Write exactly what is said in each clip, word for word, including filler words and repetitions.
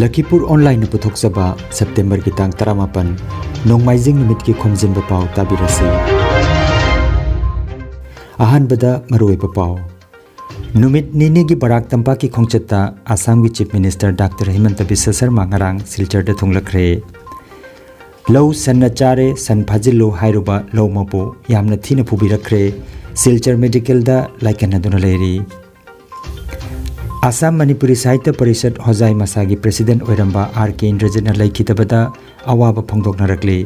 ꯂꯈꯤꯄꯨꯔ ꯑꯣꯟꯂꯥꯏꯟꯅ ꯄꯨꯊꯣꯛꯆꯕ ꯁꯦꯞꯇꯦꯝꯕꯔꯒꯤ ꯇꯥꯡ ꯇꯔꯥꯃꯥꯄꯟ, ꯅꯣꯡꯃꯥꯏꯖꯤꯡ ꯅꯨꯃꯤꯠꯀꯤ ꯈꯣꯝꯖꯤꯟꯕ ꯄꯥꯎ ꯇꯥꯕꯤꯔꯁꯤ꯫ ꯑꯍꯥꯟꯕꯗ ꯃꯔꯨꯑꯣꯏꯕ ꯄꯥꯎ꯫ ꯅꯨꯃꯤꯠ ꯅꯤꯅꯤꯒꯤ ꯕꯔꯥꯛ ꯇꯝꯄꯥꯛꯀꯤ ꯈꯣꯡꯆꯠꯇ ꯑꯁꯥꯝꯒꯤ chief minister doctor Himanta Visva Sharma ꯉꯔꯥꯡ ꯁꯤꯜꯆꯔꯗ ꯊꯨꯡꯂꯈ꯭ꯔꯦ꯫ "ꯂꯧ ꯁꯟꯅ ꯆꯥꯔꯦ, ꯁꯟ ꯐꯥꯖꯤꯜꯂꯨ" ꯍꯥꯏꯔꯨꯕ ꯂꯧ ꯃꯄꯨ ꯌꯥꯝꯅ ꯊꯤꯅ ꯐꯨꯕꯤꯔꯛꯈ꯭ꯔꯦ꯫ ꯁꯤꯜꯆꯔ ꯃꯦꯗꯤꯀꯦꯜꯗ ꯂꯥꯏꯀꯠꯅꯗꯨꯅ ꯂꯩꯔꯤ꯫ ꯑꯁꯥꯝ ꯃꯅꯤꯄꯨꯔꯤ ꯁꯥꯍꯤꯇ꯭ꯌ ꯄꯔꯤꯁꯠ ꯍꯣꯖꯥꯏ ꯃꯁꯥꯒꯤ ꯄ꯭ꯔꯦꯁꯤꯗꯦꯟꯠ ꯑꯣꯏꯔꯝꯕ ꯑꯥꯔ ꯀꯦ ꯏꯟꯗ꯭ꯔꯖꯤꯠꯅ ꯂꯩꯈꯤꯗꯕꯗ ꯑꯋꯥꯕ ꯐꯣꯡꯗꯣꯛꯅꯔꯛꯂꯤ꯫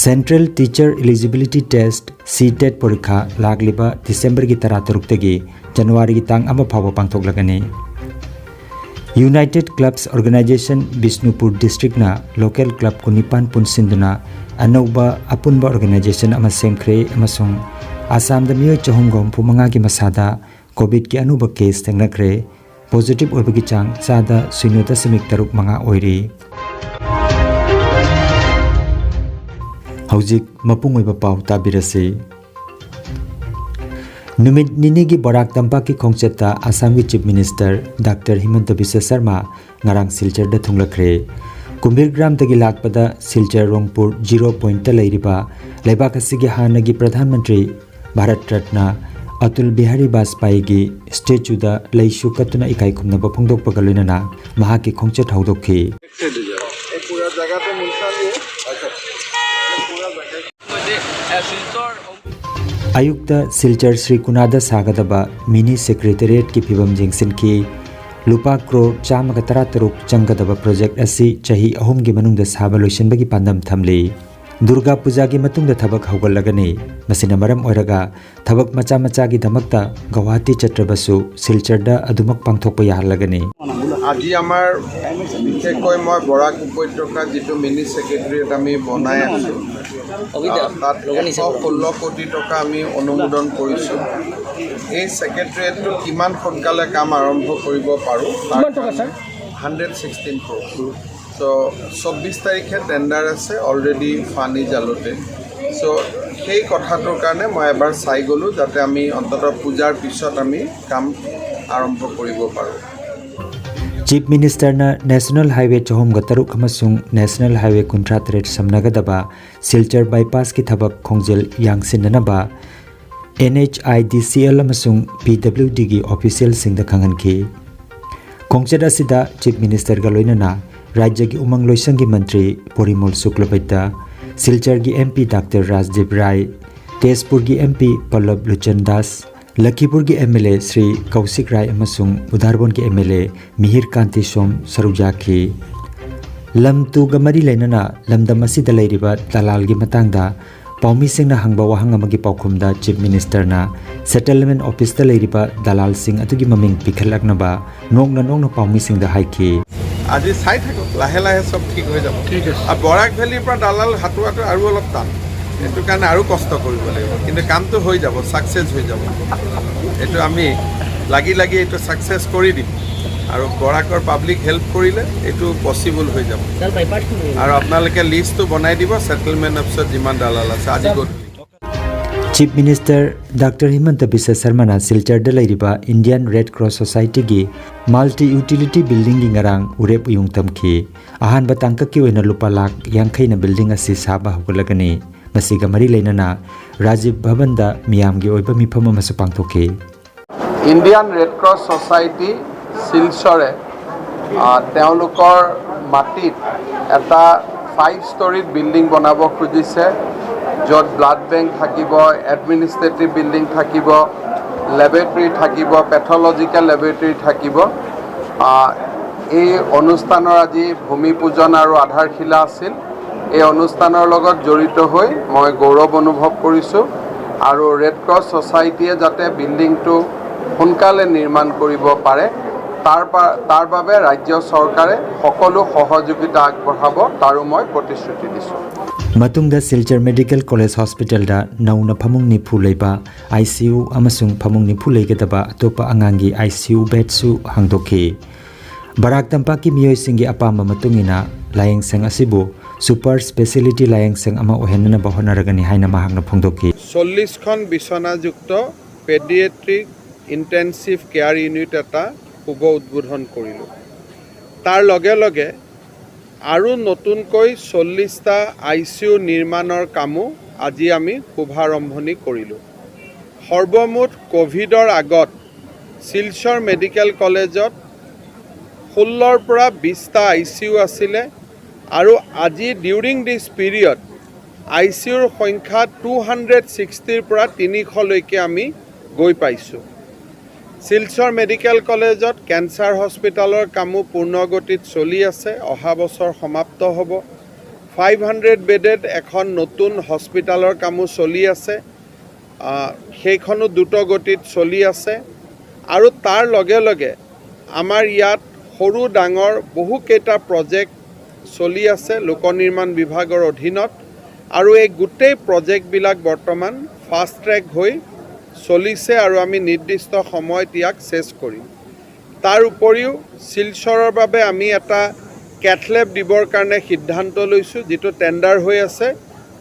Central teacher eligibility test, CTET, ꯄꯔꯤꯈꯥ ꯂꯥꯛꯂꯤꯕ ꯗꯤꯁꯦꯝꯕꯔꯒꯤ ꯇꯔꯥꯇꯔꯨꯛꯇꯒꯤ ꯖꯅꯋꯥꯔꯤꯒꯤ ꯇꯥꯡ ꯑꯃ ꯐꯥꯎꯕ ꯄꯥꯡꯊꯣꯛꯂꯒꯅꯤ꯫ ꯌꯨꯅꯥꯏꯇꯦꯗ ꯀ꯭ꯂꯕꯁ ꯑꯣꯔꯒꯅꯥꯏꯖꯦꯁꯟ ꯕꯤꯁꯅꯨꯄꯨꯔ ꯗꯤꯁꯇ꯭ꯔꯤꯛꯅ ꯂꯣꯀꯦꯜ ꯀ꯭ꯂꯕ ꯀꯨꯟꯅꯤꯄꯥꯟ ꯄꯨꯟꯁꯤꯟꯗꯨꯅ ꯑꯅꯧꯕ ꯑꯄꯨꯟꯕ ꯑꯣꯔꯒꯅꯥꯏꯖꯦꯁꯟ ꯑꯃ ꯁꯦꯝꯈ꯭ꯔꯦ ꯑꯃꯁꯨꯡ ꯑꯁꯥꯝꯗ ꯃꯤꯑꯣꯏ ꯆꯍꯨꯝꯒ ꯍꯨꯝꯐꯨ ꯃꯉꯥꯒꯤ ꯃꯁꯥꯗ ꯀꯣꯚꯤꯗꯀꯤ ꯑꯅꯧꯕ ꯀꯦꯁ ꯊꯦꯡꯅꯈ꯭ꯔꯦ꯫ ꯄꯣꯖꯤꯇꯤꯚ ꯑꯣꯏꯕꯒꯤ ꯆꯥꯡ ꯆꯥꯗ ꯁꯤꯅꯣ ꯗꯁꯃꯤꯛ ꯇꯔꯨꯛ ꯃꯉꯥ ꯑꯣꯏꯔꯤ꯫ ꯍꯧꯖꯤꯛ ꯃꯄꯨꯡ ꯑꯣꯏꯕ ꯄꯥꯎ ꯇꯥꯕꯤꯔꯁꯤ꯫ ꯅꯨꯃꯤꯠ ꯅꯤꯅꯤꯒꯤ ꯕꯔꯥꯛ ꯇꯝꯄꯥꯛꯀꯤ ꯈꯣꯡꯆꯠꯇ ꯑꯁꯥꯝꯒꯤ chief minister doctor Himanta Visva Sharma ꯉꯔꯥꯡ ꯁꯤꯜꯆꯔꯗ ꯊꯨꯡꯂꯈ꯭ꯔꯦ꯫ ꯀꯨꯝꯕꯤꯔꯒ꯭ꯔꯥꯝꯗꯒꯤ ꯂꯥꯛꯄꯗ ꯁꯤꯜꯆꯔ ꯔꯣꯡꯄꯨꯔ ꯖꯤꯔꯣ ꯄꯣꯏꯟꯠꯇ ꯂꯩꯔꯤꯕ ꯂꯩꯕꯥꯛ ꯑꯁꯤꯒꯤ ꯍꯥꯟꯅꯒꯤ ꯄ꯭ꯔꯙꯥꯟ ꯃꯟꯇ꯭ꯔꯤ ꯚꯥꯔꯠ ꯔꯠꯅ ꯑꯇꯨꯜ ꯕꯤꯍꯥꯔꯤ ꯕꯥꯖꯄꯥꯏꯒꯤ ꯁ꯭ꯇꯦꯆꯨꯗ ꯂꯩꯁꯨ ꯀꯠꯇꯨꯅ ꯏꯀꯥꯏ ꯈꯨꯝꯅꯕ ꯐꯣꯡꯗꯣꯛꯄꯒ ꯂꯣꯏꯅꯅ ꯃꯍꯥꯛꯀꯤ ꯈꯣꯡꯆꯠ ꯍꯧꯗꯣꯛꯈꯤ꯫ ꯑꯌꯨꯛꯇ ꯁꯤꯜꯆꯔ ꯁ꯭ꯔꯤ ꯀꯨꯅꯥꯗ ꯁꯥꯒꯗꯕ ꯃꯤꯅꯤ ꯁꯦꯀ꯭ꯔꯦꯇꯔꯤꯌꯦꯠꯀꯤ ꯐꯤꯕꯝ ꯌꯦꯡꯁꯤꯟꯈꯤ꯫ ꯂꯨꯄꯥ ꯀ꯭ꯔꯣꯔ ꯆꯥꯝꯃꯒ ꯇꯔꯥꯇꯔꯨꯛ ꯆꯪꯒꯗꯕ ꯄ꯭ꯔꯣꯖꯦꯛꯠ ꯑꯁꯤ ꯆꯍꯤ ꯑꯍꯨꯝꯒꯤ ꯃꯅꯨꯡꯗ ꯁꯥꯕ ꯂꯣꯏꯁꯤꯟꯕꯒꯤ ꯄꯥꯟꯗꯝ ꯊꯝꯂꯤ꯫ ꯗꯨꯔꯒꯥ ꯄꯨꯖꯥꯒꯤ ꯃꯇꯨꯡꯗ ꯊꯕꯛ ꯍꯧꯒꯠꯂꯒꯅꯤ꯫ ꯃꯁꯤꯅ ꯃꯔꯝ ꯑꯣꯏꯔꯒ ꯊꯕꯛ ꯃꯆꯥ ꯃꯆꯥꯒꯤꯗꯃꯛꯇ ꯒꯧꯍꯥꯇꯤ ꯆꯠꯇ꯭ꯔꯕꯁꯨ ꯁꯤꯜꯆꯔꯗ ꯑꯗꯨꯃꯛ ꯄꯥꯡꯊꯣꯛꯄ ꯌꯥꯍꯜꯂꯒꯅꯤ꯫ আজি আমাৰ বিশেষকৈ মই বৰাক উপত্যকাত যিটো মিনি ছেক্ৰেটেৰিয়েট আমি বনাই আছোঁ, আহ, তাত এশ ষোল্ল কোটি টকা আমি অনুমোদন কৰিছোঁ। এই ছেক্ৰেটেৰিয়েটটো কিমান সোনকালে কাম আৰম্ভ কৰিব পাৰোঁ, তাৰ কিমান টকা, ছাৰ? Hundred sixteen crore. তো চৌব্বিছ তাৰিখে টেণ্ডাৰ আছে, অলৰেডি ফাণ্ড ইজ এলটেড। চ' সেই কথাটোৰ কাৰণে মই এবাৰ চাই গ'লোঁ, যাতে আমি অন্ততঃ পূজাৰ পিছত আমি কাম আৰম্ভ কৰিব পাৰোঁ। ꯆꯤꯐ ꯃꯤꯅꯤꯁꯇꯔꯅ ꯅꯦꯁꯅꯦꯜ ꯍꯥꯏꯋꯦ ꯆꯍꯨꯝꯒ ꯇꯔꯨꯛ ꯑꯃꯁꯨꯡ ꯅꯦꯁꯅꯦꯜ ꯍꯥꯏꯋꯦ ꯀꯨꯟꯊ꯭ꯔꯥ ꯇꯔꯦꯠ ꯁꯝꯅꯒꯗꯕ ꯁꯤꯜꯆꯔ ꯕꯥꯏꯄꯥꯁꯀꯤ ꯊꯕꯛ ꯈꯣꯡꯖꯦꯜ ꯌꯥꯡꯁꯤꯟꯅꯅꯕ NHIDCL ꯑꯃꯁꯨꯡ PWDꯒꯤ ꯑꯣꯐꯤꯁꯤꯌꯦꯜꯁꯤꯡꯗ ꯈꯪꯍꯟꯈꯤ꯫ ꯈꯣꯡꯆꯠ ꯑꯁꯤꯗ ꯆꯤꯐ ꯃꯤꯅꯤꯁꯇꯔꯒ ꯂꯣꯏꯅꯅ ꯔꯥꯖ꯭ꯌꯒꯤ ꯎꯃꯪ ꯂꯣꯏꯁꯪꯒꯤ ꯃꯟꯇ꯭ꯔꯤ ꯄꯣꯔꯤꯃꯣꯜ ꯁꯨꯀ꯭ꯂꯕꯩꯗ꯭ꯌ, ꯁꯤꯜꯆꯔꯒꯤ MP ꯗꯥꯛꯇꯔ ꯔꯥꯖꯗꯤꯞ ꯔꯥꯏ, ꯇꯦꯖꯄꯨꯔꯒꯤ MP ꯄꯜꯂꯕ ꯂꯨꯆꯟ ꯗꯥꯁ, ꯂꯈꯤꯄꯨꯔꯒꯤ MLA ꯁ꯭ꯔꯤ ꯀꯧꯁꯤꯛ ꯔꯥꯏ ꯑꯃꯁꯨꯡ ꯎꯗꯥꯔꯕꯣꯟꯒꯤ MLA ꯃꯤꯍꯤꯔ ꯀꯥꯟꯇꯤ ꯁꯣꯝ ꯁꯔꯨꯛ ꯌꯥꯈꯤ꯫ ꯂꯝ ꯇꯨꯒ ꯃꯔꯤ ꯂꯩꯅꯅ ꯂꯝꯗꯝ ꯑꯁꯤꯗ ꯂꯩꯔꯤꯕ ꯗꯂꯥꯜꯒꯤ ꯃꯇꯥꯡꯗ ꯄꯥꯎꯃꯤꯁꯤꯡꯅ ꯍꯪꯕ ꯋꯥꯍꯪ ꯑꯃꯒꯤ ꯄꯥꯎꯈꯨꯝꯗ ꯆꯤꯐ ꯃꯤꯅꯤꯁꯇꯔꯅ ꯁꯦꯇꯜꯃꯦꯟ ꯑꯣꯐꯤꯁꯇ ꯂꯩꯔꯤꯕ ꯗꯂꯥꯜꯁꯤꯡ ꯑꯗꯨꯒꯤ ꯃꯃꯤꯡ ꯄꯤꯈꯠꯂꯛꯅꯕ ꯅꯣꯛꯅ ꯅꯣꯛꯅ ꯄꯥꯎꯃꯤꯁꯤꯡꯗ ꯍꯥꯏꯈꯤ꯫ আজি চাই থাকক, লাহে লাহে চব ঠিক হৈ যাব। ঠিক আছে। আৰু বৰাক ভেলীৰ পৰা দালাল হাতোৱাটো আৰু অলপ টান, সেইটো কাৰণে আৰু কষ্ট কৰিব লাগিব, কিন্তু কামটো হৈ যাব, ছাকচেছ হৈ যাব। এইটো আমি লাগি লাগি এইটো ছাকচেছ কৰি দিম আৰু বৰাকৰ পাব্লিক হেল্প কৰিলে এইটো পচিবল হৈ যাব। सर बाईपास क्यों नहीं আৰু আপোনালোকে লিষ্টটো বনাই দিব, ছেটেলমেণ্ট অফিচত যিমান দালাল আছে আজি গধূলি। Chief minister doctor Himanta Biswa ꯁꯔꯃꯅ ꯁꯤꯜꯆꯔꯗ ꯂꯩꯔꯤꯕ ꯏꯟꯗꯤꯌꯟ ꯔꯦꯗ ꯀ꯭ꯔꯣꯁ ꯁꯣꯁꯥꯏꯇꯤꯒꯤ ꯃꯜꯇꯤ ꯌꯨꯇꯤꯂꯤꯇꯤ ꯕꯤꯜꯗꯤꯡꯒꯤ ꯉꯔꯥꯡ ꯎꯔꯦꯞ ꯎꯌꯨꯡ ꯇꯝꯈꯤ꯫ ꯑꯍꯥꯟꯕ ꯇꯥꯡꯀꯛꯀꯤ ꯑꯣꯏꯅ ꯂꯨꯄꯥ ꯂꯥꯈ ꯌꯥꯡꯈꯩꯅ ꯕꯤꯜꯗꯤꯡ ꯑꯁꯤ ꯁꯥꯕ ꯍꯧꯒꯠꯂꯒꯅꯤ꯫ ꯃꯁꯤꯒ ꯃꯔꯤ ꯂꯩꯅꯅ ꯔꯥꯖꯤꯕ ꯚꯕꯟꯗ ꯃꯤꯌꯥꯝꯒꯤ ꯑꯣꯏꯕ ꯃꯤꯐꯝ ꯑꯃꯁꯨ ꯄꯥꯡꯊꯣꯛꯈꯤ꯫ ইণ্ডিয়ান ৰেড ক্ৰছ ছ'চাইটি শিলচৰে আহ, তেওঁলোকৰ মাটিত এটা ফাইভ ষ্টৰিড বিল্ডিং বনাব খুজিছে, য'ত ব্লাড বেংক থাকিব, এডমিনিষ্ট্ৰেটিভ বিল্ডিং থাকিব, লেবৰেটৰী থাকিব, পেথলজিকেল লেবৰেটৰী থাকিব। আহ, এই অনুষ্ঠানৰ আজি ভূমি পূজন আৰু আধাৰশিলা আছিল। এই অনুষ্ঠানৰ লগত জড়িত হৈ মই গৌৰৱ অনুভৱ কৰিছোঁ আৰু ৰেড ক্ৰছ ছ'চাইটিয়ে যাতে বিল্ডিংটো সোনকালে নিৰ্মাণ কৰিব পাৰে, তাৰ পা- তাৰ বাবে ৰাজ্য চৰকাৰে সকলো সহযোগিতা আগবঢ়াব, তাৰো মই প্ৰতিশ্ৰুতি দিছোঁ। ꯃꯇꯨꯡꯗ ꯁꯤꯜꯆꯔ ꯃꯦꯗꯤꯀꯦꯜ ꯀꯣꯂꯦꯖ ꯍꯣꯁꯄꯤꯇꯥꯜꯗ ꯅꯧꯅ ꯐꯃꯨꯡ ꯅꯤꯐꯨ ꯂꯩꯕ ICU ꯑꯃꯁꯨꯡ ꯐꯃꯨꯡ ꯅꯤꯐꯨ ꯂꯩꯒꯗꯕ ꯑꯇꯣꯞꯄ ꯑꯉꯥꯡꯒꯤ ICU ꯕꯦꯗꯁꯨ ꯍꯥꯡꯗꯣꯛꯈꯤ꯫ ꯕꯔꯥꯛ ꯇꯝꯄꯥꯛꯀꯤ ꯃꯤꯑꯣꯏꯁꯤꯡꯒꯤ ꯑꯄꯥꯝꯕ ꯃꯇꯨꯡ ꯏꯟꯅ ꯂꯥꯌꯦꯡꯁꯪ ꯑꯁꯤꯕꯨ ꯁꯨꯄꯔ ꯁ꯭ꯄꯦꯁꯤꯌꯦꯂꯤꯇꯤ ꯂꯥꯌꯦꯡꯁꯪ ꯑꯃ ꯑꯣꯏꯍꯟꯅꯅꯕ ꯍꯣꯠꯅꯔꯒꯅꯤ ꯍꯥꯏꯅ ꯃꯍꯥꯛꯅ ꯐꯣꯡꯗꯣꯛꯈꯤ꯫ চল্লিছখন বিচনাযুক্ত পেডিয়েট্ৰিক ইনটেনচিভ কেয়াৰ ইউনিট এটা শুভ উদ্বোধন কৰিলোঁ। তাৰ লগে লগে আৰু নতুনকৈ চল্লিছটা আই চি ইউ নিৰ্মাণৰ কামো আজি আমি শুভাৰম্ভণি কৰিলোঁ। সৰ্বমুঠ ক'ভিডৰ আগত শিলচৰ মেডিকেল কলেজত ষোল্লৰ পৰা বিছটা আই চি ইউ আছিলে আৰু আজি during this period I C ইউৰ সংখ্যা টু হাণ্ড্ৰেড ছিক্সটিৰ পৰা তিনিশলৈকে আমি গৈ পাইছোঁ। শিলচৰ মেডিকেল কলেজত কেঞ্চাৰ হস্পিটেলৰ কামো পূৰ্ণগতিত চলি আছে, অহা বছৰ সমাপ্ত হ'ব। ফাইভ হাণ্ড্ৰেড বেডেড এখন নতুন হস্পিটেলৰ কামো চলি আছে, আহ, সেইখনো দ্ৰুতগতিত চলি আছে। আৰু তাৰ লগে লগে আমাৰ ইয়াত সৰু ডাঙৰ বহুকেইটা প্ৰজেক্ট চলি আছে লোক নিৰ্মাণ বিভাগৰ অধীনত, আৰু এই গোটেই প্ৰজেক্টবিলাক বৰ্তমান ফাষ্ট ট্ৰেক হৈ চলিছে আৰু আমি নিৰ্দিষ্ট সময়ত ইয়াক শেষ কৰিম। তাৰ উপৰিও শিলচৰৰ বাবে আমি এটা কেথ লেব দিবৰ কাৰণে সিদ্ধান্ত লৈছোঁ, যিটো টেণ্ডাৰ হৈ আছে।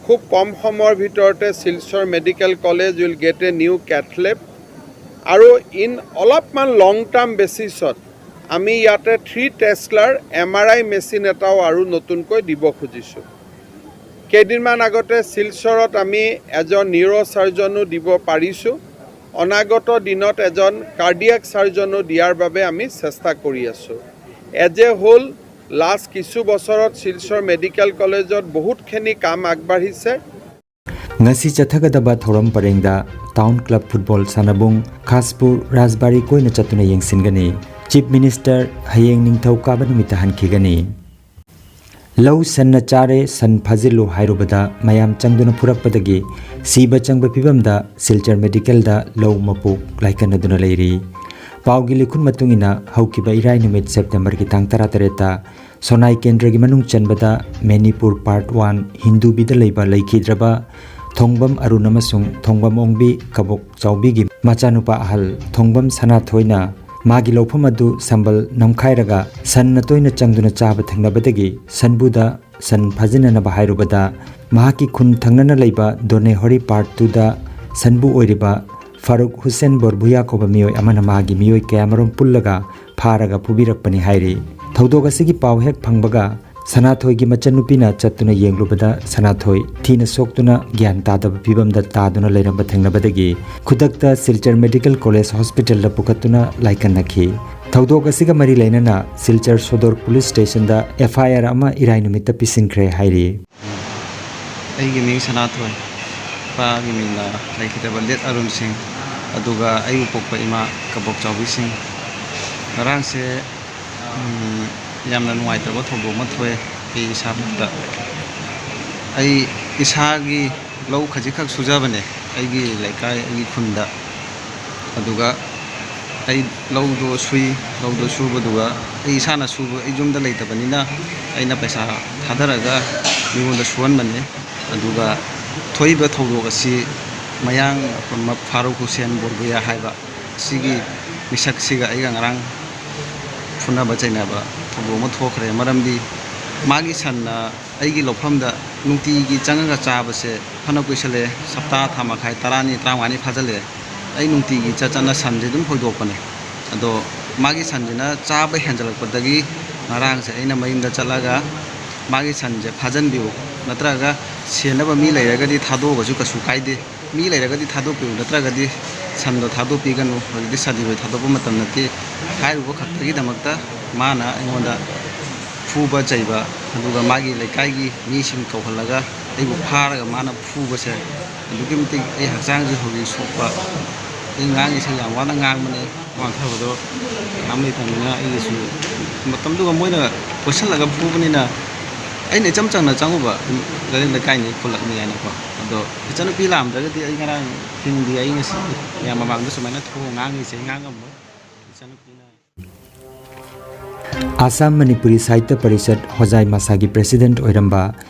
খুব কম সময়ৰ ভিতৰতে Silchar medical college will get a new cath lab। আৰু ইন অলপমান লং টাৰ্ম বেচিছত আমি ইয়াতে three tesla M R I machine এটাও আৰু নতুনকৈ দিব খুজিছোঁ। কেইদিনমান আগতে শিলচৰত আমি এজন নিউৰ' চাৰ্জনো দিব পাৰিছোঁ। অনাগত দিনত এজন কাৰ্ডিয়াক চাৰ্জনো দিয়াৰ বাবে আমি চেষ্টা কৰি আছোঁ। এজ এ হ'ল, লাষ্ট কিছু বছৰত শিলচৰ মেডিকেল কলেজত বহুতখিনি কাম আগবাঢ়িছে। ꯉꯁꯤ ꯆꯠꯊꯒꯗꯕ ꯊꯧꯔꯝ ꯄꯔꯦꯡꯗ ꯇꯥꯎꯟ ꯀ꯭ꯂꯕ ꯐꯨꯠꯕꯣꯜ ꯁꯥꯟꯅꯕꯨꯡ ꯈꯥꯁꯄꯨꯔ ꯔꯥꯖꯕꯥꯔꯤ ꯀꯣꯏꯅ ꯆꯠꯇꯨꯅ ꯌꯦꯡꯁꯤꯟꯒꯅꯤ꯫ ꯆꯤꯐ ꯃꯤꯅꯤꯁꯇꯔ ꯍꯌꯦꯡ ꯅꯤꯡꯊꯧꯀꯥꯕ ꯅꯨꯃꯤꯠꯇ ꯍꯟꯈꯤꯒꯅꯤ꯫ ꯂꯧ ꯁꯟꯅ ꯆꯥꯔꯦ, ꯁꯟ ꯐꯥꯖꯤꯜꯂꯨ ꯍꯥꯏꯔꯨꯕꯗ ꯃꯌꯥꯝ ꯆꯪꯗꯨꯅ ꯐꯨꯔꯛꯄꯗꯒꯤ ꯁꯤꯕ ꯆꯪꯕ ꯐꯤꯕꯝꯗ ꯁꯤꯜꯆꯔ ꯃꯦꯗꯤꯀꯦꯜꯗ ꯂꯧ ꯃꯄꯨ ꯂꯥꯏꯀꯠꯅꯗꯨꯅ ꯂꯩꯔꯤ꯫ ꯄꯥꯎꯒꯤ ꯂꯤꯈꯨꯟ ꯃꯇꯨꯡ ꯏꯟꯅ ꯍꯧꯈꯤꯕ ꯏꯔꯥꯏ ꯅꯨꯃꯤꯠ ꯁꯦꯞꯇꯦꯝꯕꯔꯒꯤ ꯇꯥꯡ ꯇꯔꯥꯇꯔꯦꯠꯇ ꯁꯣꯅꯥꯏ ꯀꯦꯟꯗ꯭ꯔꯒꯤ ꯃꯅꯨꯡ ꯆꯟꯕꯗ ꯃꯦꯅꯤꯄꯨꯔ ꯄꯥꯔꯠ ꯋꯥꯟ ꯍꯤꯟꯗꯨꯕꯤꯗ ꯂꯩꯕ ꯂꯩꯈꯤꯗ꯭ꯔꯕ ꯊꯣꯡꯕꯝ ꯑꯔꯨꯟ ꯑꯃꯁꯨꯡ ꯊꯣꯡꯕꯝ ꯑꯣꯡꯕꯤ ꯀꯕꯣꯛ ꯆꯥꯎꯕꯤꯒꯤ ꯃꯆꯥꯅꯨꯄꯥ ꯑꯍꯜ ꯊꯣꯡꯕꯝ ꯁꯅꯥꯊꯣꯏꯅ ꯃꯥꯒꯤ ꯂꯧꯐꯝ ꯑꯗꯨ ꯁꯝꯕꯜ ꯅꯝꯈꯥꯏꯔꯒ ꯁꯟꯅ ꯇꯣꯏꯅ ꯆꯪꯗꯨꯅ ꯆꯥꯕ ꯊꯦꯡꯅꯕꯗꯒꯤ ꯁꯟꯕꯨꯗ ꯁꯟ ꯐꯥꯖꯤꯟꯅꯅꯕ ꯍꯥꯏꯔꯨꯕꯗ ꯃꯍꯥꯛꯀꯤ ꯈꯨꯟ ꯊꯪꯅꯅ ꯂꯩꯕ ꯗꯣꯅꯦꯍꯣꯔꯤ ꯄꯥꯔꯠ ꯇꯨꯗ ꯁꯟꯕꯨ ꯑꯣꯏꯔꯤꯕ ꯐꯥꯔꯨꯛ ꯍꯨꯁꯦꯟ ꯕꯣꯔꯕꯨꯌꯥ ꯀꯧꯕ ꯃꯤꯑꯣꯏ ꯑꯃꯅ ꯃꯥꯒꯤ ꯃꯤꯑꯣꯏ ꯀꯌꯥꯃꯔꯨꯝ ꯄꯨꯜꯂꯒ ꯐꯥꯔꯒ ꯐꯨꯕꯤꯔꯛꯄꯅꯤ ꯍꯥꯏꯔꯤ꯫ ꯊꯧꯗꯣꯛ ꯑꯁꯤꯒꯤ ꯄꯥꯎ ꯍꯦꯛ ꯐꯪꯕꯒ ꯁꯅꯥꯊꯣꯏꯒꯤ ꯃꯆꯟꯅꯨꯄꯤꯅ ꯆꯠꯇꯨꯅ ꯌꯦꯡꯂꯨꯕꯗ ꯁꯅꯥꯊꯣꯏ ꯊꯤꯅ ꯁꯣꯛꯇꯨꯅ ꯒ꯭ꯌꯥꯟ ꯇꯥꯗꯕ ꯐꯤꯕꯝꯗ ꯇꯥꯗꯨꯅ ꯂꯩꯔꯝꯕ ꯊꯦꯡꯅꯕꯗꯒꯤ ꯈꯨꯗꯛꯇ ꯁꯤꯜꯆꯔ ꯃꯦꯗꯤꯀꯦꯜ ꯀꯣꯂꯦꯖ ꯍꯣꯁꯄꯤꯇꯥꯜꯗ ꯄꯨꯈꯠꯇꯨꯅ ꯂꯥꯏꯀꯠꯅꯈꯤ꯫ ꯊꯧꯗꯣꯛ ꯑꯁꯤꯒ ꯃꯔꯤ ꯂꯩꯅꯅ ꯁꯤꯜꯆꯔ ꯁꯣꯗꯣꯔ ꯄꯨꯂꯤꯁ ꯁ꯭ꯇꯦꯁꯟꯗ ꯑꯦꯐ ꯑꯥꯏ ꯑꯥꯔ ꯑꯃ ꯏꯔꯥꯏ ꯅꯨꯃꯤꯠꯇ ꯄꯤꯁꯤꯟꯈ꯭ꯔꯦ ꯍꯥꯏꯔꯤ꯫ ꯑꯩꯒꯤ ꯃꯤꯡ ꯁꯅꯥꯊꯣꯏ, ꯏꯄꯥꯒꯤ ꯃꯤꯡꯅ ꯂꯩꯈꯤꯗꯕ ꯂꯦꯠ ꯑꯔꯨꯟ ꯁꯤꯡ, ꯑꯗꯨꯒ ꯑꯩꯕꯨ ꯄꯣꯛꯄ ꯏꯃꯥ ꯀꯕꯣꯛ ꯆꯥꯎꯕꯤ ꯁꯤꯡ꯫ ꯉꯔꯥꯡꯁꯦ, ꯎꯝ, ꯌꯥꯝꯅ ꯅꯨꯡꯉꯥꯏꯇꯕ ꯊꯧꯗꯣꯛ ꯑꯃ ꯊꯣꯛꯑꯦ꯫ ꯑꯩ ꯏꯁꯥꯃꯛꯇ, ꯑꯩ ꯏꯁꯥꯒꯤ ꯂꯧ ꯈꯖꯤꯛꯈꯛ ꯁꯨꯖꯕꯅꯦ ꯑꯩꯒꯤ ꯂꯩꯀꯥꯏ, ꯑꯩꯒꯤ ꯈꯨꯟꯗ꯫ ꯑꯗꯨꯒ ꯑꯩ ꯂꯧꯗꯣ ꯁꯨꯏ, ꯂꯧꯗꯣ ꯁꯨꯕꯗꯨꯒ ꯑꯩ ꯏꯁꯥꯅ ꯁꯨꯕ, ꯑꯩ ꯌꯨꯝꯗ ꯂꯩꯇꯕꯅꯤꯅ ꯑꯩꯅ ꯄꯩꯁꯥ ꯊꯥꯗꯔꯒ ꯃꯤꯉꯣꯟꯗ ꯁꯨꯍꯟꯕꯅꯦ꯫ ꯑꯗꯨꯒ ꯊꯣꯛꯏꯕ ꯊꯧꯗꯣꯛ ꯑꯁꯤ ꯃꯌꯥꯡ ꯐꯥꯔꯨꯛ ꯍꯨꯁꯦꯟ ꯕꯣꯔꯕꯨꯌꯥ ꯍꯥꯏꯕ ꯑꯁꯤꯒꯤ ꯃꯤꯁꯛꯁꯤꯒ ꯑꯩꯒ ꯉꯔꯥꯡ ꯐꯨꯅꯕ ꯆꯩꯅꯕ ꯊꯧꯗꯣꯛ ꯑꯃ ꯊꯣꯛꯈ꯭ꯔꯦ꯫ ꯃꯔꯝꯗꯤ ꯃꯥꯒꯤ ꯁꯟꯅ ꯑꯩꯒꯤ ꯂꯧꯐꯝꯗ ꯅꯨꯡꯇꯤꯒꯤ ꯆꯪꯉꯒ ꯆꯥꯕꯁꯦ ꯐꯅ ꯀꯨꯏꯁꯜꯂꯛꯑꯦ, ꯁꯞꯇꯥ ꯊꯥ ꯃꯈꯥꯏ, ꯇꯔꯥꯅꯤ, ꯇꯔꯥꯃꯉꯥꯅꯤ ꯐꯥꯖꯤꯜꯂꯛꯑꯦ꯫ ꯑꯩ ꯅꯨꯡꯇꯤꯒꯤ ꯆꯠ ꯆꯠꯅ ꯁꯟꯁꯦ ꯑꯗꯨꯝ ꯍꯣꯏꯗꯣꯛꯄꯅꯦ꯫ ꯑꯗꯣ ꯃꯥꯒꯤ ꯁꯟꯁꯤꯅ ꯆꯥꯕ ꯍꯦꯟꯖꯜꯂꯛꯄꯗꯒꯤ ꯉꯔꯥꯡꯁꯦ ꯑꯩꯅ ꯃꯌꯨꯝꯗ ꯆꯠꯂꯒ ꯃꯥꯒꯤ ꯁꯟꯁꯦ ꯐꯥꯖꯤꯟꯕꯤꯌꯨ, ꯅꯠꯇ꯭ꯔꯒ ꯁꯦꯟꯅꯕ ꯃꯤ ꯂꯩꯔꯒꯗꯤ ꯊꯥꯗꯣꯛꯑꯒꯁꯨ ꯀꯩꯁꯨ ꯀꯥꯏꯗꯦ, ꯃꯤ ꯂꯩꯔꯒꯗꯤ ꯊꯥꯗꯣꯛꯄꯤꯌꯨ, ꯅꯠꯇ꯭ꯔꯒꯗꯤ ꯁꯟꯗꯣ ꯊꯥꯗꯣꯛꯄꯤꯒꯅꯨ, ꯍꯧꯖꯤꯛꯇꯤ ꯁꯟ ꯏꯔꯣꯏ ꯊꯥꯗꯣꯛꯄ ꯃꯇꯝ ꯅꯠꯇꯦ ꯍꯥꯏꯔꯨꯕ ꯈꯛꯇꯒꯤꯗꯃꯛꯇ ꯃꯥꯅ ꯑꯩꯉꯣꯟꯗ ꯐꯨꯕ ꯆꯩꯕ, ꯑꯗꯨꯒ ꯃꯥꯒꯤ ꯂꯩꯀꯥꯏꯒꯤ ꯃꯤꯁꯤꯡ ꯀꯧꯍꯜꯂꯒ ꯑꯩꯕꯨ ꯐꯥꯔꯒ ꯃꯥꯅ ꯐꯨꯕꯁꯦ ꯑꯗꯨꯛꯀꯤ ꯃꯇꯤꯛ ꯑꯩ ꯍꯛꯆꯥꯡꯁꯦ ꯍꯧꯖꯤꯛ ꯁꯣꯛꯄ꯫ ꯑꯩ ꯉꯥꯡꯉꯤꯁꯦ ꯌꯥꯝ ꯋꯥꯅ ꯉꯥꯡꯕꯅꯦ꯫ ꯋꯥꯟꯊꯕꯗꯣ ꯀꯅꯥꯝ ꯂꯩꯇꯕꯅꯤꯅ ꯑꯩꯒꯤꯁꯨ ꯃꯇꯝꯗꯨꯒ ꯃꯣꯏꯅ ꯀꯣꯏꯁꯜꯂꯒ ꯐꯨꯕꯅꯤꯅ ꯑꯩꯅ ꯏꯆꯝ ꯆꯝꯅ ꯆꯪꯉꯨꯕ, ꯂꯩꯔꯛ ꯂꯩꯀꯥꯏꯅꯤ ꯈꯨꯜꯂꯛꯅꯤ ꯍꯥꯏꯅꯀꯣ꯫ ꯑꯗꯣ ꯏꯆꯟꯅꯨꯄꯤ ꯂꯥꯛꯑꯝꯗ꯭ꯔꯒꯗꯤ ꯑꯩ ꯉꯔꯥꯡ ꯍꯤꯡꯗꯦ꯫ ꯑꯩ ꯉꯁꯤ ꯃꯌꯥꯝ ꯃꯃꯥꯡꯗ ꯁꯨꯃꯥꯏꯅ ꯊꯣꯛꯑ ꯉꯥꯡꯉꯤꯁꯦ ꯑꯩ ꯉꯥꯡꯉꯝꯃꯣꯏ꯫ ꯏꯆꯟꯅꯨꯄꯤꯅ ꯑꯁꯥꯝ ꯃꯅꯤꯄꯨꯔꯤ ꯁꯥꯍꯤꯇ꯭ꯌ ꯄꯔꯤꯁꯠ ꯍꯣꯖꯥꯏ ꯃꯁꯥꯒꯤ ꯄ꯭ꯔꯦꯁꯤꯗꯦꯟꯠ ꯑꯣꯏꯔꯝꯕ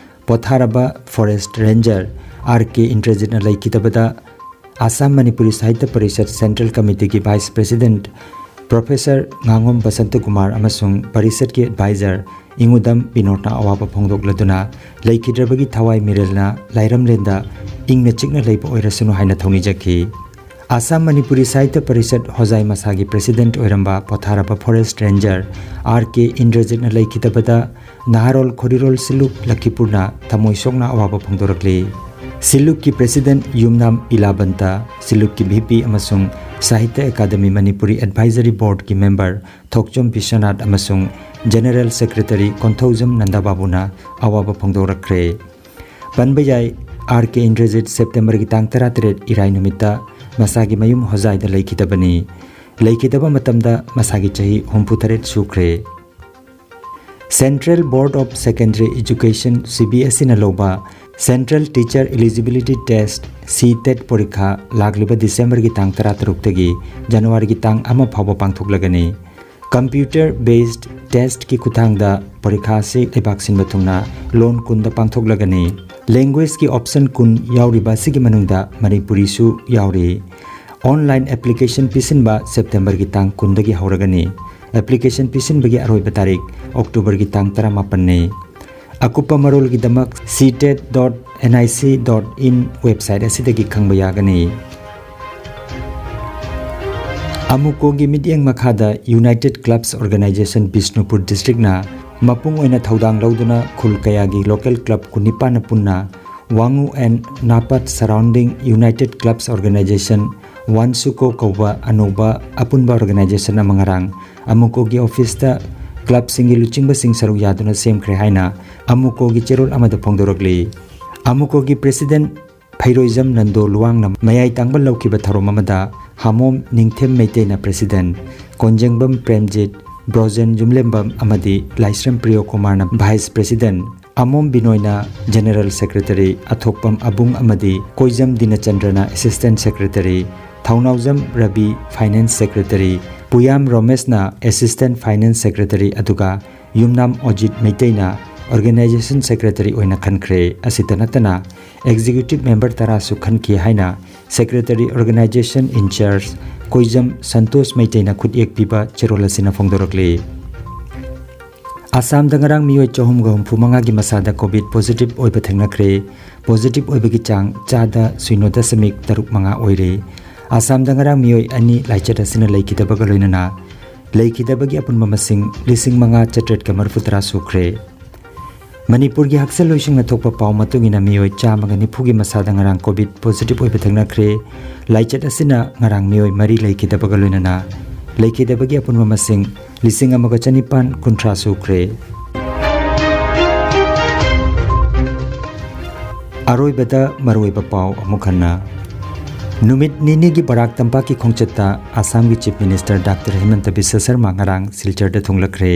ꯄꯣꯊꯥꯔꯕ ꯐꯣꯔꯦꯁꯠ ꯔꯦꯟꯖꯔ ꯑꯥꯔ ꯀꯦ ꯏꯟꯗ꯭ꯔꯖꯤꯠꯅ ꯂꯩꯈꯤꯗꯕꯗ ꯑꯁꯥꯝ ꯃꯅꯤꯄꯨꯔꯤ ꯁꯥꯍꯤꯇ꯭ꯌ ꯄꯔꯤꯁꯠ ꯁꯦꯟꯇ꯭ꯔꯦꯜ ꯀꯃꯤꯇꯤꯒꯤ ꯚꯥꯏꯁ ꯄ꯭ꯔꯦꯁꯤꯗꯦꯟꯠ ꯄ꯭ꯔꯣꯐꯦꯁꯔ ꯉꯥꯉꯣꯝ ꯕꯁꯟꯇ ꯀꯨꯃꯥꯔ ꯑꯃꯁꯨꯡ ꯄꯔꯤꯁꯠꯀꯤ ꯑꯦꯗꯚꯥꯏꯖꯔ ꯏꯉꯨꯗꯝ ꯕꯤꯅꯣꯗꯅ ꯑꯋꯥꯕ ꯐꯣꯡꯗꯣꯛꯂꯗꯨꯅ ꯂꯩꯈꯤꯗ꯭ꯔꯕꯒꯤ ꯊꯋꯥꯏ ꯃꯤꯔꯦꯜꯅ ꯂꯥꯏꯔꯝꯂꯦꯟꯗ ꯏꯪꯅ ꯆꯤꯛꯅ ꯂꯩꯕ ꯑꯣꯏꯔꯁꯅꯨ ꯍꯥꯏꯅ ꯊꯧꯅꯤꯖꯈꯤ꯫ ꯑꯁꯥꯝ ꯃꯅꯤꯄꯨꯔꯤ ꯁꯥꯍꯤꯇ꯭ꯌ ꯄꯔꯤꯁꯠ ꯍꯣꯖꯥꯏ ꯃꯁꯥꯒꯤ ꯄ꯭ꯔꯦꯁꯤꯗꯦꯟꯠ ꯑꯣꯏꯔꯝꯕ ꯄꯣꯊꯥꯔꯕ ꯐꯣꯔꯦꯁ꯭ꯠ ꯔꯦꯟꯖꯔ ꯑꯥꯔ ꯀꯦ ꯏꯟꯗ꯭ꯔꯖꯤꯠꯅ ꯂꯩꯈꯤꯗꯕꯗ ꯅꯍꯥꯔꯣꯜ ꯈꯣꯔꯤꯔꯣꯜ ꯁꯤꯜꯂꯨꯛ ꯂꯈꯤꯄꯨꯔꯅ ꯊꯃꯣꯏ ꯁꯣꯛꯅ ꯑꯋꯥꯕ ꯐꯣꯡꯗꯣꯔꯛꯂꯤ꯫ ꯁꯤꯜꯂꯨꯛꯀꯤ ꯄ꯭ꯔꯦꯁꯤꯗꯦꯟꯠ ꯌꯨꯝꯅꯥꯝ ꯏꯂꯥꯕꯟꯇ, ꯁꯤꯜꯂꯨꯛꯀꯤ ꯚꯤ ꯄꯤ ꯑꯃꯁꯨꯡ ꯁꯥꯍꯤꯇ꯭ꯌ ꯑꯦꯀꯥꯗꯃꯤ ꯃꯅꯤꯄꯨꯔꯤ ꯑꯦꯗꯚꯥꯏꯖꯔꯤ ꯕꯣꯔꯗꯀꯤ ꯃꯦꯝꯕꯔ ꯊꯣꯛꯆꯣꯝ ꯕꯤꯁ꯭ꯋꯅꯥꯊ ꯑꯃꯁꯨꯡ ꯖꯦꯅꯔꯦꯜ ꯁꯦꯀ꯭ꯔꯦꯇꯔꯤ ꯀꯣꯟꯊꯧꯖꯝ ꯅꯟꯗꯥꯕꯥꯕꯨꯅ ꯑꯋꯥꯕ ꯐꯣꯡꯗꯣꯔꯛꯈ꯭ꯔꯦ꯫ ꯄꯟꯕ ꯌꯥꯏ, ꯑꯥꯔ ꯀꯦ ꯏꯟꯗ꯭ꯔꯖꯤꯠ ꯁꯦꯞꯇꯦꯝꯕꯔꯒꯤ ꯇꯥꯡ ꯇꯔꯥꯇꯔꯦꯠ ꯏꯔꯥꯏ ꯅꯨꯃꯤꯠꯇ ꯃꯁꯥꯒꯤ ꯃꯌꯨꯝ ꯍꯣꯖꯥꯏꯗ ꯂꯩꯈꯤꯗꯕꯅꯤ꯫ ꯂꯩꯈꯤꯗꯕ ꯃꯇꯝꯗ ꯃꯁꯥꯒꯤ ꯆꯍꯤ ꯍꯨꯝꯐꯨꯇꯔꯦꯠ ꯁꯨꯈ꯭ꯔꯦ꯫ Central Board of Secondary Education, C B S ꯏꯅ ꯂꯧꯕ Central Teacher Eligibility Test, ꯁꯤ ꯇꯦꯠ ꯄꯣꯔꯤꯈꯥ ꯂꯥꯛꯂꯤꯕ ꯗꯤꯁꯦꯝꯕꯔꯒꯤ ꯇꯥꯡ ꯇꯔꯥꯇꯔꯨꯛꯇꯒꯤ ꯖꯅꯋꯥꯔꯤꯒꯤ ꯇꯥꯡ ꯑꯃ ꯐꯥꯎꯕ ꯄꯥꯡꯊꯣꯛꯂꯒꯅꯤ꯫ Computer based testꯀꯤ ꯈꯨꯠꯊꯥꯡꯗ ꯄꯣꯔꯤꯈꯥ ꯑꯁꯤ ꯂꯩꯕꯥꯛ ꯁꯤꯟꯕ ꯊꯨꯡꯅ ꯂꯣꯟ ꯀꯨꯟꯗ ꯄꯥꯡꯊꯣꯛꯂꯒꯅꯤ꯫ Languageꯀꯤ option ꯀꯨꯟ ꯌꯥꯎꯔꯤꯕ ꯑꯁꯤꯒꯤ ꯃꯅꯨꯡꯗ ꯃꯅꯤꯄꯨꯔꯤꯁꯨ ꯌꯥꯎꯔꯤ꯫ Online application ꯄꯤꯁꯤꯟꯕ ꯁꯦꯞꯇꯦꯝꯕꯔꯒꯤ ꯇꯥꯡ ꯀꯨꯟꯗꯒꯤ ꯍꯧꯔꯒꯅꯤ꯫ Application ꯄꯤꯁꯤꯟꯕꯒꯤ ꯑꯔꯣꯏꯕ ꯇꯥꯔꯤꯛ ꯑꯣꯛꯇꯣꯕꯔꯒꯤ ꯇꯥꯡ ꯇꯔꯥꯃꯥꯄꯟꯅꯤ꯫ ꯑꯀꯨꯞꯄ ꯃꯔꯣꯜꯒꯤꯗꯃꯛ C TET dot N I C dot in website ꯑꯁꯤꯗꯒꯤ ꯈꯪꯕ ꯌꯥꯒꯅꯤ꯫ ꯑꯃꯨꯀꯣꯒꯤ ꯃꯤꯠꯌꯦꯡ ꯃꯈꯥꯗ United Clubs Organisation ꯕꯤꯁꯅꯨꯄꯨꯔ districtꯅ ꯃꯄꯨꯡ ꯑꯣꯏꯅ ꯊꯧꯗꯥꯡ ꯂꯧꯗꯨꯅ ꯈꯨꯜ ꯀꯌꯥꯒꯤ local club ꯀꯨꯟꯅꯤꯄꯥꯟꯅ ꯄꯨꯟꯅ ꯋꯥꯉꯨ and ꯅꯥꯄꯥꯠ surrounding United Clubs Organisation, ꯋꯥꯟꯁꯨꯀꯣ ꯀꯧꯕ ꯑꯅꯧꯕ ꯑꯄꯨꯟꯕ organisation ꯑꯃ ꯉꯔꯥꯡ ꯑꯃꯨꯀꯣꯒꯤ officeꯇ clubꯁꯤꯡꯒꯤ ꯂꯨꯆꯤꯡꯕꯁꯤꯡ ꯁꯔꯨꯛ ꯌꯥꯗꯨꯅ ꯁꯦꯝꯈ꯭ꯔꯦ ꯍꯥꯏꯅ ꯑꯃꯨꯀꯣꯒꯤ ꯆꯦꯔꯣꯜ ꯑꯃꯗ ꯐꯣꯡꯗꯣꯔꯛꯂꯤ꯫ ꯑꯃꯨꯀꯣꯒꯤ president ꯐꯩꯔꯣꯏꯖꯝ ꯅꯟꯗꯣ ꯂꯨꯋꯥꯡꯅ ꯃꯌꯥꯏ ꯇꯥꯡꯕ ꯂꯧꯈꯤꯕ ꯊꯧꯔꯝ ꯑꯃꯗ ꯍꯥꯃꯣꯝ ꯅꯤꯡꯊꯦꯝ ꯃꯩꯇꯩꯅ president, ꯀꯣꯟꯖꯦꯡꯕꯝ ꯄ꯭ꯔꯦꯝꯖꯤꯠ, ꯕ꯭ꯔꯣꯖꯦꯟ ꯌꯨꯝꯂꯦꯝꯕꯝ ꯑꯃꯗꯤ ꯂꯥꯏꯁ꯭ꯔꯝ ꯄ꯭ꯔꯤꯌꯣꯀꯨꯃꯥꯔꯅ vice president, ꯑꯃꯣꯝ ꯕꯤꯅꯣꯏꯅ general secretary, ꯑꯊꯣꯛꯄꯝ ꯑꯕꯨꯡ ꯑꯃꯗꯤ ꯀꯣꯏꯖꯝ ꯗꯤꯅꯆꯟꯗ꯭ꯔꯅ assistant secretary, ꯊꯧꯅꯥꯎꯖꯝ Ravi finance secretary, ꯄꯨꯌꯥꯝ ꯔꯣꯃꯦꯁꯅ assistant finance secretary, ꯑꯗꯨꯒ ꯌꯨꯝꯅꯥꯝ ꯑꯣꯖꯤꯠ ꯃꯩꯇꯩꯅ organisation secretary ꯑꯣꯏꯅ ꯈꯟꯈ꯭ꯔꯦ꯫ ꯑꯁꯤꯇ ꯅꯠꯇꯅ executive member ꯇꯔꯥꯁꯨ ꯈꯟꯈꯤ ꯍꯥꯏꯅ secretary organisation in charge ꯀꯣꯏꯖꯝ Santosh ꯃꯩꯇꯩꯅ ꯈꯨꯠꯌꯦꯛ ꯄꯤꯕ ꯆꯦꯔꯣꯜ ꯑꯁꯤꯅ ꯐꯣꯡꯗꯣꯔꯛꯂꯤ꯫ ꯑꯁꯥꯝꯗ ꯉꯔꯥꯡ ꯃꯤꯑꯣꯏ ꯆꯍꯨꯝꯒ ꯍꯨꯝꯐꯨ ꯃꯉꯥꯒꯤ ꯃꯁꯥꯗ COVID positive ꯑꯣꯏꯕ ꯊꯦꯡꯅꯈ꯭ꯔꯦ꯫ Positive ꯑꯣꯏꯕꯒꯤ ꯆꯥꯡ ꯆꯥꯗ ꯁꯤꯅꯣ ꯗꯁꯃꯤꯛ ꯇꯔꯨꯛ ꯃꯉꯥ ꯑꯣꯏꯔꯦ꯫ ꯑꯁꯥꯝꯗ ꯉꯔꯥꯡ ꯃꯤꯑꯣꯏ ꯑꯅꯤ ꯂꯥꯏꯆꯠ ꯑꯁꯤꯅ ꯂꯩꯈꯤꯗꯕꯒ ꯂꯣꯏꯅꯅ ꯂꯩꯈꯤꯗꯕꯒꯤ ꯑꯄꯨꯟꯕ ꯃꯁꯤꯡ ꯂꯤꯁꯤꯡ ꯃꯉꯥ ꯆꯥꯇ꯭ꯔꯦꯠꯀ ꯃꯔꯤꯐꯨ ꯇꯔꯥ ꯁꯨꯈ꯭ꯔꯦ꯫ ꯃꯅꯤꯄꯨꯔꯒꯤ ꯍꯛꯁꯦꯜꯂꯣꯏꯁꯤꯡꯅ ꯊꯣꯛꯄ ꯄꯥꯎ ꯃꯇꯨꯡ ꯏꯟꯅ ꯃꯤꯑꯣꯏ ꯆꯥꯝꯃꯒ ꯅꯤꯐꯨꯒꯤ ꯃꯁꯥꯗ ꯉꯔꯥꯡ ꯀꯣꯚꯤꯗ ꯄꯣꯖꯤꯇꯤꯚ ꯑꯣꯏꯕ ꯊꯦꯡꯅꯈ꯭ꯔꯦ꯫ ꯂꯥꯏꯆꯠ ꯑꯁꯤꯅ ꯉꯔꯥꯡ ꯃꯤꯑꯣꯏ ꯃꯔꯤ ꯂꯩꯈꯤꯗꯕꯒ ꯂꯣꯏꯅꯅ ꯂꯩꯈꯤꯗꯕꯒꯤ ꯑꯄꯨꯟꯕ ꯃꯁꯤꯡ ꯂꯤꯁꯤꯡ ꯑꯃꯒ ꯆꯅꯤꯄꯥꯟ ꯀꯨꯟꯊ꯭ꯔꯥ ꯁꯨꯈ꯭ꯔꯦ꯫ ꯑꯔꯣꯏꯕꯗ ꯃꯔꯨꯑꯣꯏꯕ ꯄꯥꯎ ꯑꯃꯨꯛ ꯍꯟꯅ꯫ ꯅꯨꯃꯤꯠ ꯅꯤꯅꯤꯒꯤ ꯕꯔꯥꯛ ꯇꯝꯄꯥꯛꯀꯤ ꯈꯣꯡꯆꯠꯇ ꯑꯁꯥꯝꯒꯤ chief minister doctor Himanta Visva Sharma ꯉꯔꯥꯡ ꯁꯤꯜꯆꯔꯗ ꯊꯨꯡꯂꯛꯈ꯭ꯔꯦ꯫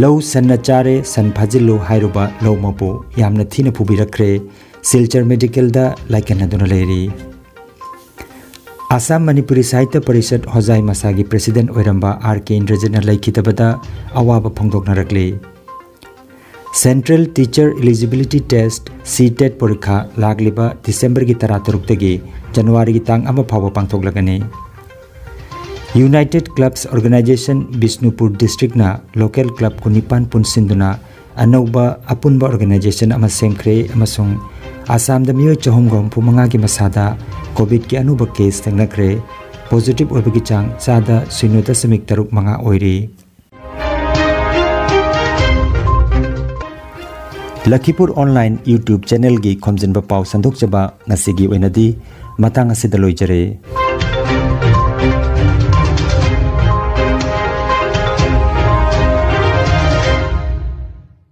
"ꯂꯧ ꯁꯟꯅ ꯆꯥꯔꯦ, ꯁꯟ ꯐꯥꯖꯤꯜꯂꯨ" ꯍꯥꯏꯔꯨꯕ ꯂꯧ ꯃꯄꯨ ꯌꯥꯝꯅ ꯊꯤꯅ ꯐꯨꯕꯤꯔꯛꯈ꯭ꯔꯦ꯫ ꯁꯤꯜꯆꯔ ꯃꯦꯗꯤꯀꯦꯜꯗ ꯂꯥꯏꯀꯠꯅꯗꯨꯅ ꯂꯩꯔꯤ꯫ ꯑꯁꯥꯝ ꯃꯅꯤꯄꯨꯔꯤ ꯁꯥꯍꯤꯇ꯭ꯌ ꯄꯔꯤꯁꯠ ꯍꯣꯖꯥꯏ ꯃꯁꯥꯒꯤ ꯄ꯭ꯔꯦꯁꯤꯗꯦꯟꯠ ꯑꯣꯏꯔꯝꯕ ꯑꯥꯔ ꯀꯦ ꯏꯟꯗ꯭ꯔꯖꯤꯠꯅ ꯂꯩꯈꯤꯗꯕꯗ ꯑꯋꯥꯕ ꯐꯣꯡꯗꯣꯛꯅꯔꯛꯂꯤ꯫ Central teacher eligibility test, CTET, ꯄꯔꯤꯈꯥ ꯂꯥꯛꯂꯤꯕ ꯗꯤꯁꯦꯝꯕꯔꯒꯤ ꯇꯔꯥꯇꯔꯨꯛꯇꯒꯤ ꯖꯅꯋꯥꯔꯤꯒꯤ ꯇꯥꯡ ꯑꯃ ꯐꯥꯎꯕ ꯄꯥꯡꯊꯣꯛꯂꯒꯅꯤ꯫ ꯌꯨꯅꯥꯏꯇꯦꯗ ꯀ꯭ꯂꯕꯁ ꯑꯣꯔꯒꯅꯥꯏꯖꯦꯁꯟ ꯕꯤꯁꯅꯨꯄꯨꯔ ꯗꯤꯁꯇ꯭ꯔꯤꯛꯅ ꯂꯣꯀꯦꯜ ꯀ꯭ꯂꯕ ꯀꯨꯟꯅꯤꯄꯥꯟ ꯄꯨꯟꯁꯤꯟꯗꯨꯅ ꯑꯅꯧꯕ ꯑꯄꯨꯟꯕ ꯑꯣꯔꯒꯅꯥꯏꯖꯦꯁꯟ ꯑꯃ ꯁꯦꯝꯈ꯭ꯔꯦ ꯑꯃꯁꯨꯡ ꯑꯁꯥꯝꯗ ꯃꯤꯑꯣꯏ ꯆꯍꯨꯝꯒ ꯍꯨꯝꯐꯨ ꯃꯉꯥꯒꯤ ꯃꯁꯥꯗ ꯀꯣꯚꯤꯗꯀꯤ ꯑꯅꯧꯕ ꯀꯦꯁ ꯊꯦꯡꯅꯈ꯭ꯔꯦ꯫ ꯄꯣꯖꯤꯇꯤꯚ ꯑꯣꯏꯕꯒꯤ ꯆꯥꯡ ꯆꯥꯗ ꯁꯤꯅꯣ ꯗꯁꯃꯤꯛ ꯇꯔꯨꯛ ꯃꯉꯥ ꯑꯣꯏꯔꯤ꯫ ꯂꯈꯤꯄꯨꯔ ꯑꯣꯟꯂꯥꯏꯟ YouTube ꯆꯦꯅꯦꯜꯒꯤ ꯈꯣꯝꯖꯤꯟꯕ ꯄꯥꯎ ꯁꯟꯗꯣꯛꯆꯕ ꯉꯁꯤꯒꯤ ꯑꯣꯏꯅꯗꯤ ꯃꯇꯥꯡ ꯑꯁꯤꯗ ꯂꯣꯏꯖꯔꯦ꯫